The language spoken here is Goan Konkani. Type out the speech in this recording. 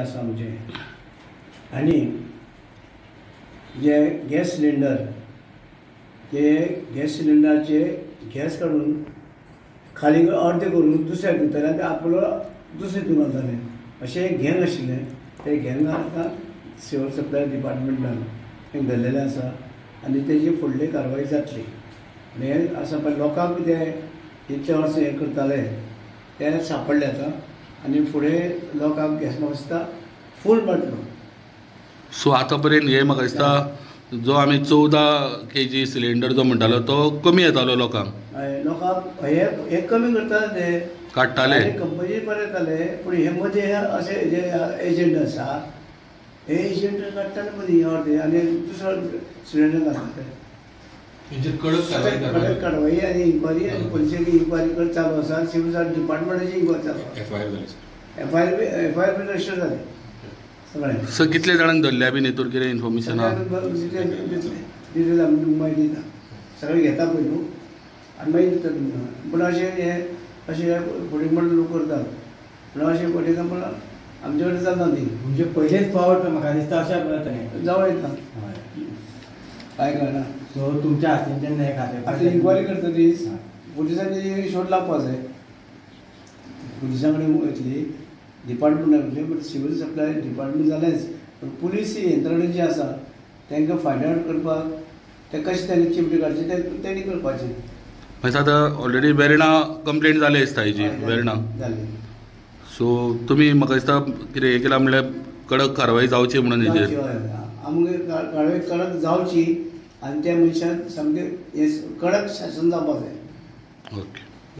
आसा आमचें आनी जे गॅस सिलिंडर ते गॅस सिलिंडराचे गॅस काडून खाली अर्दे करून दुसऱ्याक दिताले आनी आपलो दुसरे हितून घालताले. अशें गँग आशिल्लें. ते गँगाक आतां सिव्हल सप्लाय डिपार्टमेंटान धरलेलें आसा आनी तेजी फुडली कारवाय जातली. आनी हें आसा पण लोकांक ते इतले वर्सां हें करताले ते सापडले आतां आनी फुडें लोकांक गॅस म्हाका दिसता फूल मेळटलो. सो आतां पर्यंत हे म्हाका दिसता जो आमी 14 kg cylinder जो म्हणटालो तो कमी येतालो लोकांक. लोकांक हे कमी करताले ते काडटाले कंपनी बरें येताले पूण हे मदीं अशे जे एजंट आसा हे एजंट काडटाले मदीं अर्दे आनी दुसरो सिलिंडर घालताले. कडक कारवाई आनी इन्क्वायरी आनी पुलिसांची इन्क्वायरी चालू आसा. सिव्हल सर्विस डिपार्टमेंटाची इन्क्वायरी चालू आसा. F I R B register जाले सगळें. सर कितले जाणांक धरल्या बीन हेतूर कितें इन्फॉर्मेशन आहा? डिटेल आमी तुमकां मागीर दिता. सगळें घेता पयलू आनी मागीर दिता तुमकां. पूण अशें हे अशें फुडें म्हणून लोक करतात पूण अशें फुडें म्हणल्यार आमचे कडेन चलना ती. म्हणजे पयलेच फावट म्हाका दिसता अशें जावं येता काय कळना. सो तुमच्या हातीन हें खातें आतां इन्क्वायरी करतली पुलिसांनी शोध लावपा जाय. पुलिसां कडेन वयतली डिपार्टमेंटा वयतली बट सिव्हल सप्लाय डिपार्टमेंट जालेंच पूण पुलीस यंत्रणा जी आसा तांकां फायंड आवट करपाक ते कशें तांकां चिमटी काडची ते तेणी करपाचें. मागीर आतां ऑलरेडी वेर्णा कंप्लेंट जाली दिसता हेजी वेर्णा जाली. सो तुमी म्हाका दिसता कितें हें केलां म्हणल्यार कडक कारवाय जावची म्हणून हेजेर. आमगे कारवाय कडक जावची आनी त्या मनशान सामकें हें कडक शासन जावपाक जाय. ओके.